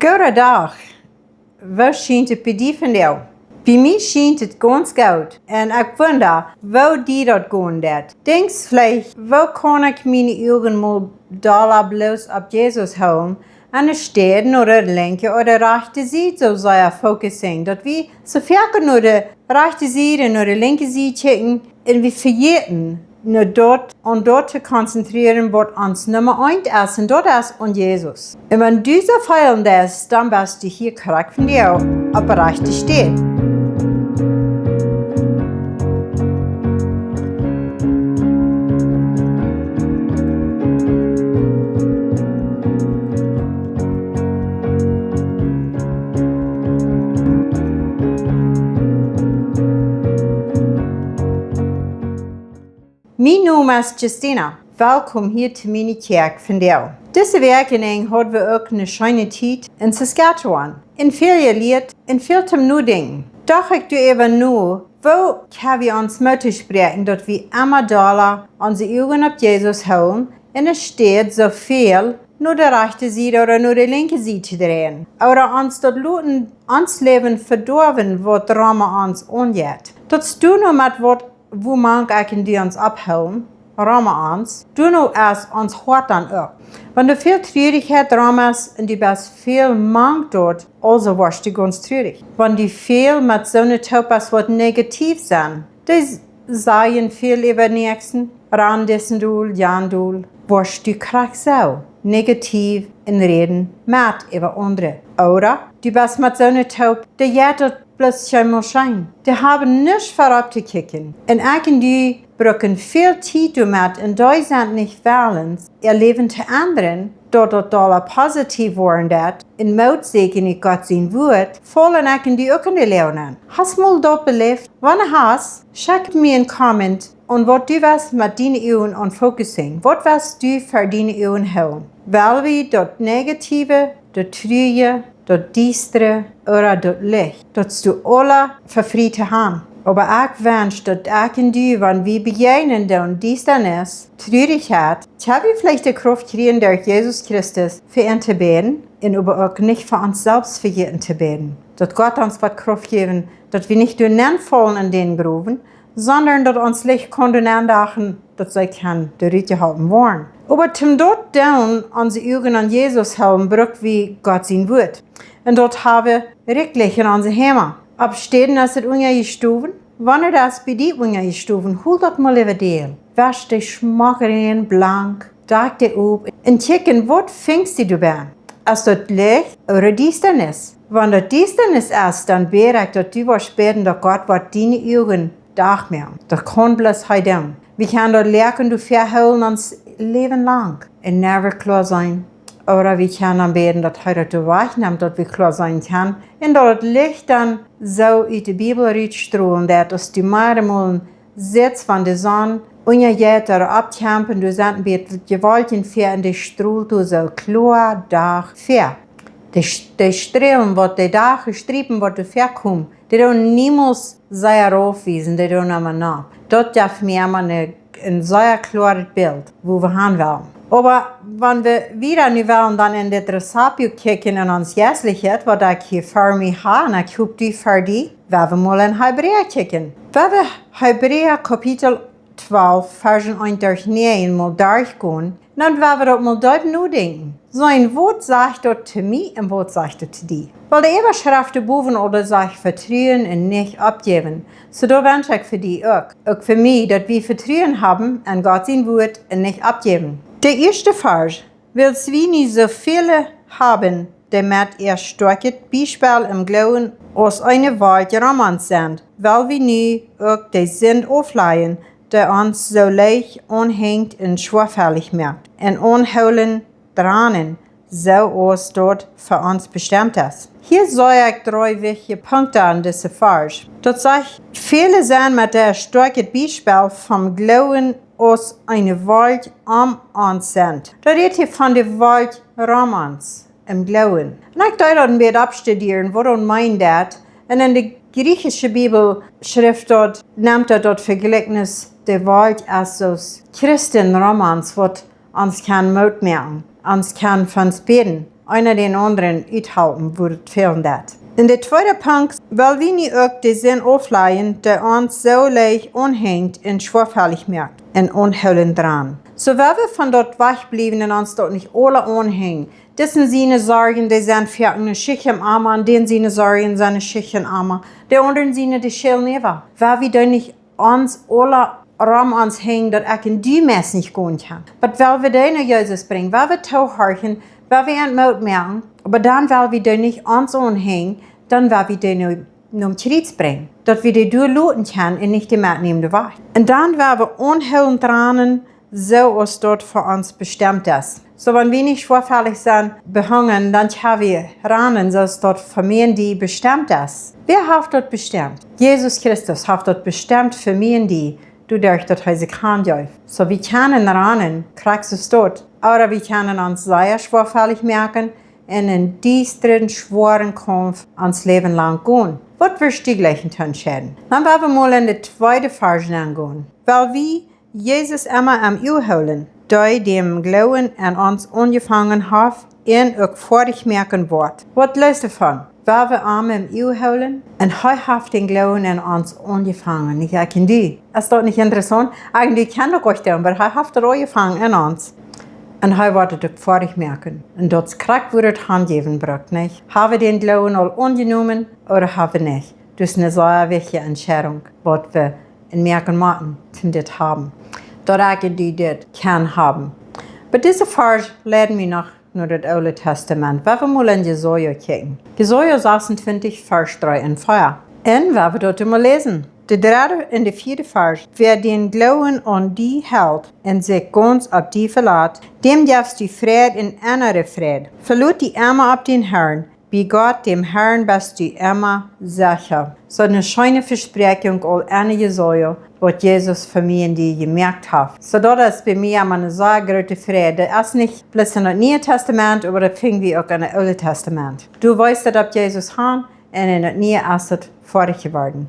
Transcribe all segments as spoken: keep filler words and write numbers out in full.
Gooden Dach. Woo schient et bie die vondoag? Bie mie schient et gaunz goot. Un ekj wunda, woo die daut gonen deit. Denkjst veleicht, woo kaun ekj miene Uagen mol dolla bloos opp Jesus hoolen, enne Städ no de linkje ooda rajchte Sied soo sea fokussen, daut wie soo foaken no de rajchte Sied un no de linkje Sied kjikjen un wie vejäten, no daut, aun daut to konzentrieren, waut ons Numma eent es, un daut es aun Jesus. Un wan du soo feelen deist, dan best du hia krakjt vondoag opp de rajchte Städ. Mien Nomen es Justina. Welkom hia to miene Kjoakj vondoag. Dise Wäakjenenj haud wie uk eene scheene Tiet en Saskatchewan. Un väl jelieet un väl toom Nodenkjen. Docht ekj doaräwa no, woo kjenn wie ons Moot toospräakjen, daut wie emma dolla onse Uagen opp Jesus hoolen, enne Städ soo väl no de rajchte Sied ooda no de linkje Sied to dreien. Ooda ons daut loten ons Läwen vedoawen, waut rom ons aunjeit. Daut es doano met waut, wua mank ekj un du ons opphoolen, rom ons, doano es ons Hoat dan uk. Wan doa väl Trurichkjeit rom es un du best väl mank daut, aulsoo woascht du gaunz trurich. Wan du väl met soone toop best, waut negativ sent, dee s-, sajen väl äwa Näakjsten, ran disen dol, jan dol, woascht du krakjt soo negativ un räden met äwa aundre. Ooda du best met soone toop, dee jeit daut bloos kjeenmol scheen. Dee haben nuscht fa opptokjikjen. Un ekj un du brucken väl Tiet doamet un dee sent nich wellens, äa Läwen to endren, daut daut dolla positiv woaren deit, un Moot sieekjen ut Gott sien Wuat, faulen ekj un du uk en de Loag nenn. Hast mol daut beläft? Wan hast, schekj mie een Comment aun waut du west met diene Uagen aun focussen. Waut west du fa diene Uagen hoolen? Well wie daut Negative, daut Trurje, daut Diestre ooda daut Licht, daut es doa aula fa frie to han. Oba ekj wensch, daut ekj un du, wan wie bejäajnen doonen Diestanis, Trurichkjeit, daut wie veleicht de Krauft kjrieen derch Jesus Christus fa an to bäden un oba uk nich fa ons selfst vejäten to bäden. Daut Gott ons woat Krauft jäwen, daut wie nich doa nenn faulen en dän Growen, sonda daut ons Licht kaun doa nenn dachen, daut see kjennen doa rut jeholpen woaren. Oba toom daut doonen, onse Uagen aun Jesus hoolen, bruck wie Gott sien Wuat. Un daut hab wie rikjlich en onse Heime. Opp Städen es et unjajestowen. Wan et es bie die unjajestowen, hol daut mol äwa däl. Wesch dee schmock rein, blank, dakj dee opp un kjikj, waut finjst du doabennen? Es daut Licht ooda Diestanis? Wan daut Diestanis es, dan bäd ekj, daut du woascht bäden, daut Gott woat diene Uagen dakj moaken. Daut kaun bloos hee doonen. Wie kjennen daut Läakjen doa väahoolen ons Läwen lang un never kloa seenen. Ooda wie kjennen dan bäden, daut hee daut doa wajchnemt, daut wie kloa seenen kjennen. Un daut daut Licht dan soo ut de Bibel rutstrolen deit, aus du mau emol sitst, wan de Sonn unjajeit ooda oppkjemt, un du sitst bie de Wolkjen väa un dee strolt doa soo kloa dakj väa. De, de Strälen, waut de Dakj, Striepen, waut doa väakomen, dee doonen niemols sea rauf wiesen, dee doonen emma nopp. Daut jeft mie emma een, een sea kloaret Bilt, wua wie han wellen. Oba wan wie wieda nu wellen dan en dit Rezapiel kjikjen en ons Jeistlichet, waut ekj hia ver mie ha, un ekj hop du ver die, woa wie mol en Hebräa kjikjen. Woa wie Hebräa Kapitel twalf, Varsch eent derch näajen mol derchgonen, dan woa wie daut mol deep nodenkjen. Seenen, waut sajcht daut to mie un waut sajcht daut to die? Well, de Äwaschreft doa bowen aul sajcht Vetruen un nich oppjäwen. Soo, daut wensch ekj fa die uk. Uk fa mie, daut wie Vetruen haben en Gott sien Wuat un nich oppjäwen. De ieeschte Varsch: Wiels wie nu soo väle haben, dee met äa stoakjet Biespel em Gloowen aus eene Wolkj rom ons sent, well wie nu uk de Sind aufläajen, dee ons soo leicht aunhenjt un schwoafalich moakt, un aunhoolen daran, soo aus daut fa ons bestemt es. Hia see ekj dree wichtje Punkten aun dise Varsch. Daut sajcht, väle sent met äa stoakjet Biespel vom Gloowen aus eene Wolkj om ons sent. Daut rät hia von de Wolkj rom ons em Gloowen. Un ekj deed daut een bät aufstudieren, waut daut meent daut. Un en de griechische Bibelschreft daut nemt daut, daut Vejlikjnis, de Wolkj es soo aus Christen rom ons, waut ons kaun Moot moaken, ons kaun fa ons bäden. eena dän aundren uthalpen, wua daut fälen deit. Un de tweede Punkt, well wie nu uk de Sind aufläajen, dee ons soo leicht aunhenjt un schwoafalich moakt un aunhoolent dran. Soo well wie von daut wajchbliewen un ons daut nich aula aunhenjen. Disen siene Sorjen, dee sent fa eene Schicht aum Emma, un dän siene Sorjen sent eene Schicht aum Emma, de aundren siene, dee schälen äwa. Well wie dee nich ons aula rom ons henjen, daut ekj un du meist nich gonen kjennen. Oba well wie dee no Jesus brinjen, well wie toohorchen, well wie an Moot moaken, oba dan well wie dee nich ons aunhenjen, dan well wie dee no, nom Kjriez brinjen, daut wie dee doa loten kjennen un nich dee metnämen wajch. Un dan well wie aunhoolent ranen, soo aus daut fa ons bestemt es. Soo, wan wie nich schwoafalich sent behungen, dan kjenn wie ranen, soo aus daut fa mie un die bestemt es. Wäa haft daut bestemt? Jesus Christus haft daut bestemt fa mie un die, doaderch daut hee sikj hanjeef. Soo, wie kjennen ranen, krakjt soo aus daut. Ooda wie kjennen ons sea schwoafalich moaken un en diestren, schwoaren Kaumf ons Läwen lang gonen. Waut wurscht du jlikjen to entscheiden? Dan well wie mol en de tweede Varsch nengonen. Well wie Jesus emma aum Uag hoolen, dee dän Gloowen aun ons aunjefongen haft un uk foadich moaken woat. Waut leest doavon? Well wie am em Uag hoolen? Un hee haft dän Gloowen aun ons aunjefongen, nich ekj un du. Es daut nich interessaunt? Ekj un du kjennen daut goot doonen, oba hee haft daut aunjefongen en ons. Un hee woat daut uk foadich moaken. Un daut es krakjt, wua daut hanjäwen brukt, nich? Hab wie dän Gloowen aul aunjenomen ooda hab wie nich? Daut es eene sea wichtje Entscheidunk, waut wie en moaken motten, toom dit haben. Daut ekj un du dit kjennen haben. Oba dise Varsch leiden mie noch no daut Oole Testament. Well wie mol en Jesaja kjikjen. Jesaja sasuntwintich, Varsch dree un vea. Un well wie daut mol läsen. De dredde un de vieede Varsch. Wäa dän Gloowen aun die helt un sikj gaunz opp die velat, däm jefst du Fräd un ennre Fräd. Velot die emma opp dän Herrn, bie Gott, däm Herrn, best du emma secha. Soo eene scheene Vespräakjunk aul en Jesaja, waut Jesus fa mie un die jemoakt haft. Soo daut es bie mie emma eene sea groote Fräd. Daut es nich bloos en daut Niee Testament, oba daut finj wie uk en daut Oole Testament. Du weetst daut opp Jesus han, un en daut Niee es daut foadich jeworden.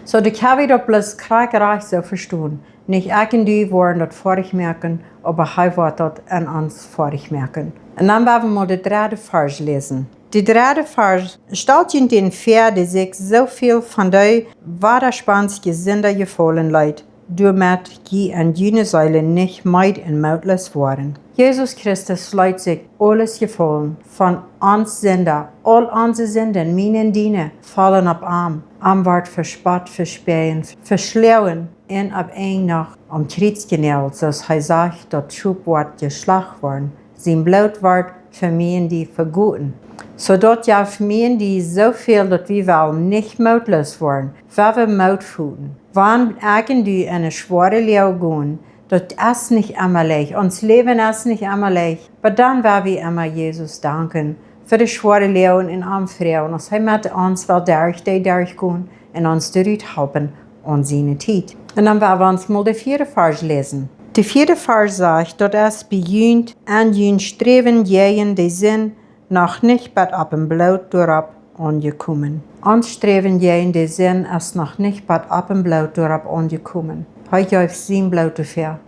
Soo, du kaust daut bloos krakjt rajcht soo vestonen. Nich ekj un du woaren daut foadich moaken, oba hee woat daut en ons foadich moaken. Un dan well wie mol de dredde Varsch läsen. De dredde Varsch: Stalt junt dän väa, dee sikj soo väl von dee wadaspanstje Sinda jefaulen leet, doamet jie en june Seelen nich meed un mootloos woaren. Jesus Christus leet sikj aules jefaulen von ons Sinda. Aul onse Sinden, miene un diene, faulen opp am. Am wort vespott, vespäajen, veschloagen un opp een Nacht aum Kjriez jenäajelt, soo aus hee sajcht, daut Schop woat jeschlacht woaren. Sien Bloot wort fa mie un die vegoten. Soo daut jeft mie un die soo väl, daut wie wellen nich mootloos woaren, well wie Moot foten. Wan ekj un du en eene schwoare Loag gonen, daut es nich emma leicht. Ons Läwen es nich emma leicht. Oba dan well wie emma Jesus danken fa de schwoare Loag un am froagen, aus hee met ons well derch dee derchgonen un ons doaderch halpen aun siene Tiet. Un dan well wie ons mol de vieede Varsch läsen. De vieede Varsch sajcht, daut es bie junt en jun Sträwen jäajen de Sind noch nich bat opp em Bloot doaropp aunjekomen. Ons Sträwen jäajen de Sind es noch nich bat opp em Bloot doaropp aunjekomen. Hee jeef sien Bloot doafäa.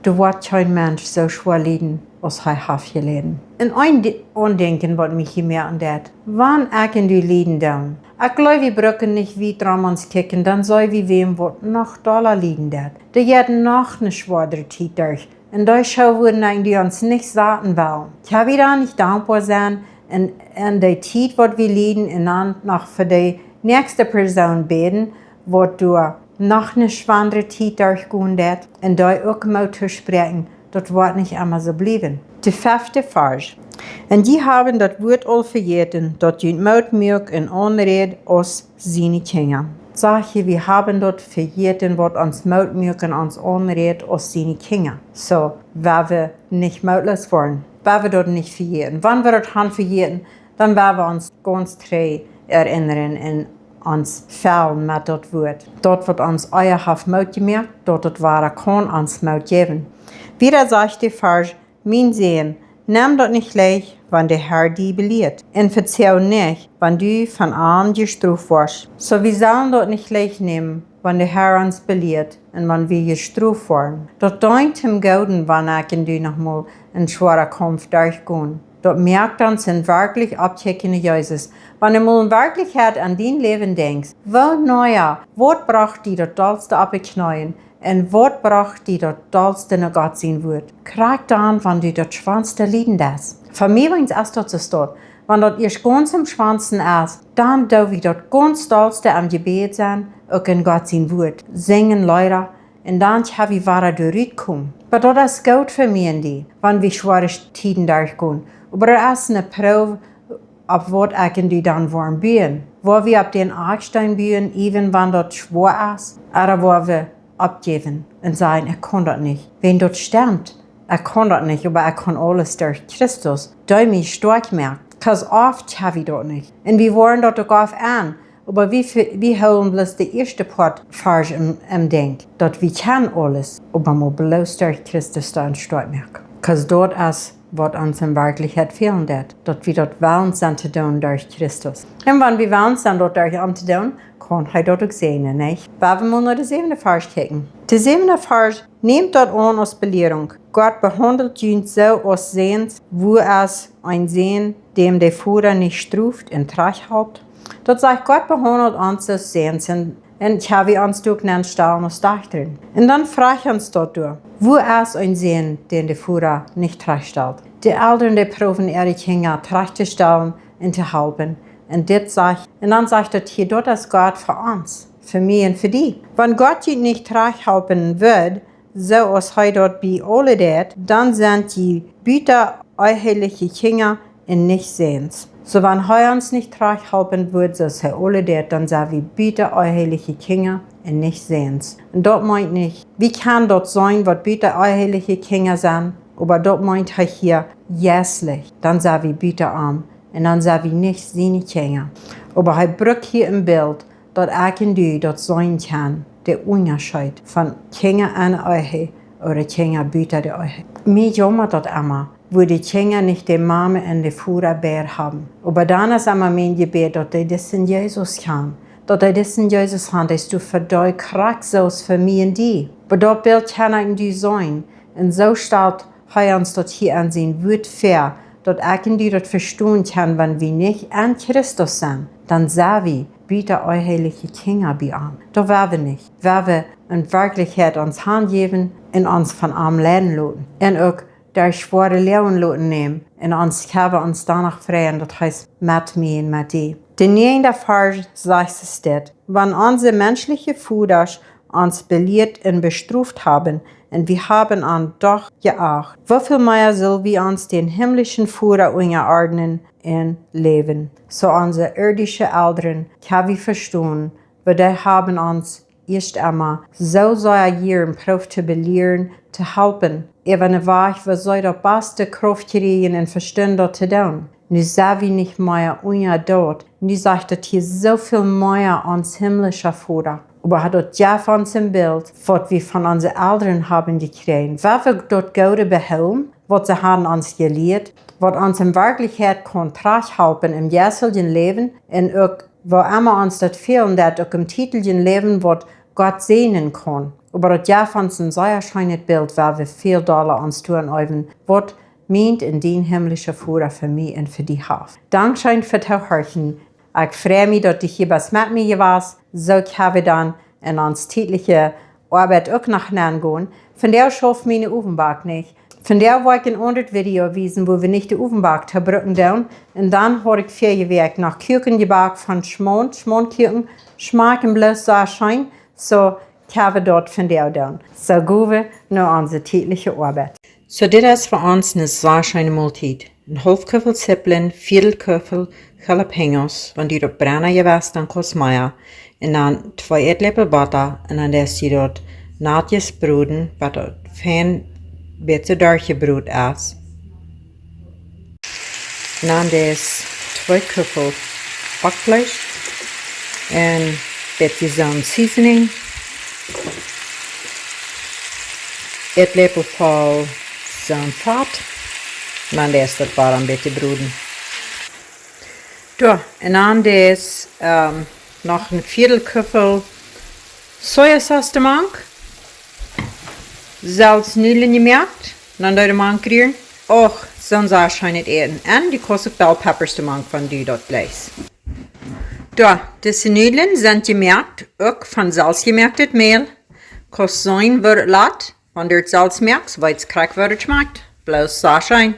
Doa woat kjeen Mensch soo schwoa lieden, aus hee haft jeläden. Un een Di-, Aundenkjen, waut mie hia moaken deit, wan ekj un du lieden doonen. Ekj jleew, wie brucken nich wiet rom ons kjikjen, dan seenen wie wäm, waut noch dolla lieden deit. Dee jeit noch eene schwoare Tiet derch. Un dee Schoo wudden ekj un du ons nich saten wellen. Kjenn wie dan nich dankboa sennen en, en de Tiet, waut wie lieden, un dan noch fa de näakjste Persoon bäden, waut doa noch eene schwoare Tiet derchgonen deit, un dee uk Moot toospräakjen, daut woat nich emma soo bliewen. De fefte Varsch. Un jie haben daut Wuat aul vejäten, daut junt Moot muak un aunrät aus siene Kjinja. Sajcht hee, wie haben daut vejäten, waut ons Moot muak un ons aunrät aus siene Kjinja. Soo, wan wie nich mootloos woaren, wan wie daut nich vejäten. Wan wie daut han vejäten, dan woa wie ons gaunz trigj erinnren un ons fellen met daut Wuat. Daut, waut ons ea haft Moot jemoakt, daut daut wada kaun ons Moot jäwen. Wieda sajcht de Varsch: Mien Sän, nem daut nich leicht, wan de Herr die belieet, un vezoag nich, wan du von am jestroft woascht. Soo, wie sellen daut nich leicht nämen, wan de Herr ons belieet un wan wie jestroft woaren. Daut deent am gooden, wan ekj un du noch mol een schwoaren Kaumf derchgonen. Daut moakt ons en werkjlich oppkjikjen no Jesus. Wan du mol en Werkjlichkjeit aun dien Läwen denkjst, woo, nu jo, waut brocht die daut dollste opp de Kjneeen un waut brocht die daut dollste no Gott sien Wuat? Krakjt dan, wan du daut schwoaste lieden deist. Fa mie weens es daut soo, daut wan daut ieescht gaunz aum schwoasten es, dan doo wie daut gaunz dollste aum Jebäd sennen, uk en Gott sien Wuat, sinjen Leeda, un dan kjenn wie wada doa rutkomen. Oba daut es goot fa mie un die, wan wie schwoare Tieden derchgonen. Oba daut es eene Proow, opp waut ekj un du dan woaren buen. Woa wie opp dän Akjsteen buen, iewen wan daut schwoa es, ooda woa wie oppjäwen un sajen: "Ekj kaun daut nich." Wan daut stemt, ekj kaun daut nich, oba ekj kaun aules derch Christus, dee mie stoakj moakt. 'Cause oft ha wie daut nich. Un wie woaren daut uk oft aun, oba wie, wie hoolen bloos de ieeschte poa Varsch em, em Denkj, daut wie kjennen aules, oba mau bloos derch Christus, dee ons stoakj moakt. 'Cause daut es waut ons en Werkjlichkjeit fälen deit, daut wie daut wellen sent to doonen derch Christus. Un wan wie wellen sent daut derch am to doonen, kaun hee daut uk säajnen, nich? Woa wie mol no de säwende Varsch kjikjen. De säwende Varsch: "Nämt daut aun aus Belierunk. Gott behaundelt junt soo aus Säns. Wua es een Sän, däm de Voda nich stroft un trajchthalpt?" Daut sajcht, Gott behaundelt ons aus Säns un, un kjenn wie ons uk nenstalen aus Dajchta. Un dan frajcht ons daut doa: Wua es een Sän, dän de Voda nich trajchtstalt? De Elren, dee proowen äare Kjinja trajcht to stalen un to halpen. Un dit sajcht, un dan sajcht daut hia, daut es Gott fa ons, fa mie un fa die. Wan Gott junt nich trajchthalpen wudd, soo aus hee daut bie aule deit, dan sent jie buta eheliche Kjinja un nich Säns. Soo wan hee ons nich trajchthalpen wudd, soo aus hee aule deit, dan sent wie buta eheliche Kjinja un nich Säns. Un daut meent nich, wie kjennen daut sennen, waut buta eheliche Kjinja sent, oba daut meent hee hia jeistlich, dan sent wie buta am. Un dan sent wie nich siene Kjinja. Oba hee brukt hia een Bilt, daut ekj un du daut seenen kjennen, de Unjascheet von Kjinja enne Ehe ooda Kjinja buta de Ehe. Mie jaumat daut emma, wua de Kjinja nich de Mame un de Voda bie haben. Oba dan es emma mien Jebäd, daut dee disen Jesus kjanen. Daut dee disen Jesus han, dee es doa fa dee krakjt soo aus fa mie un die. Oba daut Bilt kjenn ekj un du seenen. Un soo stalt hee ons daut hia aun sien Wuat väa, daut ekj un du daut vestonen kjennen, wan wie nich en Christus sent, dan sent wie buta eheliche Kjinja bie am. Daut woa wie nich. Woa wie en Werkjlichkjeit ons hanjäwen un ons von am leiden loten. Un uk derch schwoare Loagen loten nämen un ons kjenn wie ons doano freien, daut hee es met mie un met die. De näajende Varsch sajcht es dit: Wan onse menschliche Vodasch ons belieet un bestroft haben, un wie haben an doch jeacht, woo väl mea sell wie ons dän himmlischen Voda unjaordnen un läwen? Soo onse irdische Elren, kjenn wie vestonen, woo dee haben ons ieescht emma soo sea jieren prooft to belieren, to halpen, äwa een Wajch, woo see daut baste Krauft kjrieen un vestunden daut to doonen. Nu sent wie nich mea unja daut. Nu sajcht daut hia soo väl mea ons himmlischa Voda. Oba hee daut jeft ons een Bilt, waut wie von onse Elren haben jekjräajen. Woa wie daut Goode behoolen, waut see haben ons jelieet, waut ons en Werkjlichkjeit kaun trajchthalpen em jeisteljen Läwen un uk, woo emma ons daut fälen deit, uk em tieteljen Läwen, waut Gott säajnen kaun. Oba daut jeft ons een sea scheenet Bilt, woa wie väl dolla ons doaraun äwen, waut meent een dien himmlischa Voda fa mie un fa die haft. Dankscheen fa daut Tohorchen. Ekj frei mie, daut du hia best met mie jewast. Soo kjenn wie dan en ons tietelje Oabeit uk noch nengonen. Vondoag schauft miene Owenbak nich. Vondoag woa ekj een aundret Video wiesen, wua wie nich de Owenbak to brucken doonen. Un dan haud ekj väaje Wäakj noch Kuaken jebackt von Schmaunt, Schmauntkuaken. Schmakjen bloos soo scheen. Soo kjenn wie daut vondoag doonen. Soo go wie no onse tietelje Oabeit. Soo, dit es fa ons eene sea scheene Moltiet. Een haulf Kuffel Zippeln, Viedel Kuffel Jalapeños, wan du daut brennen jewast, dan kaust mea. Un dan twee Ätläpel Botta, un dan deist du daut naut broden, bat daut fein bät derchjebrot es. Un dan deist twee Kuffel Backfleesch un bät soon Seasoning. Ätläpel voll soon Fat. Un dan deist daut wada een bät broden. Soo, un dan deist, ähm, noch een Viedel Kuffel Sojasauce doamank. Selfst Nudlen jemoakt. Un dan doa doamank rieren. Och, Dan soo scheen et äten. Un du kaust uk bell peppers doamank, wan du daut jleichst. Doa, dise Nudlen sent jemoakt uk von selfstjemoaktet Mäl. Kaust seenen woo et lat, wan du et selfst moakst, weetst krakjt woo et schmakjt. Bloos soo scheen.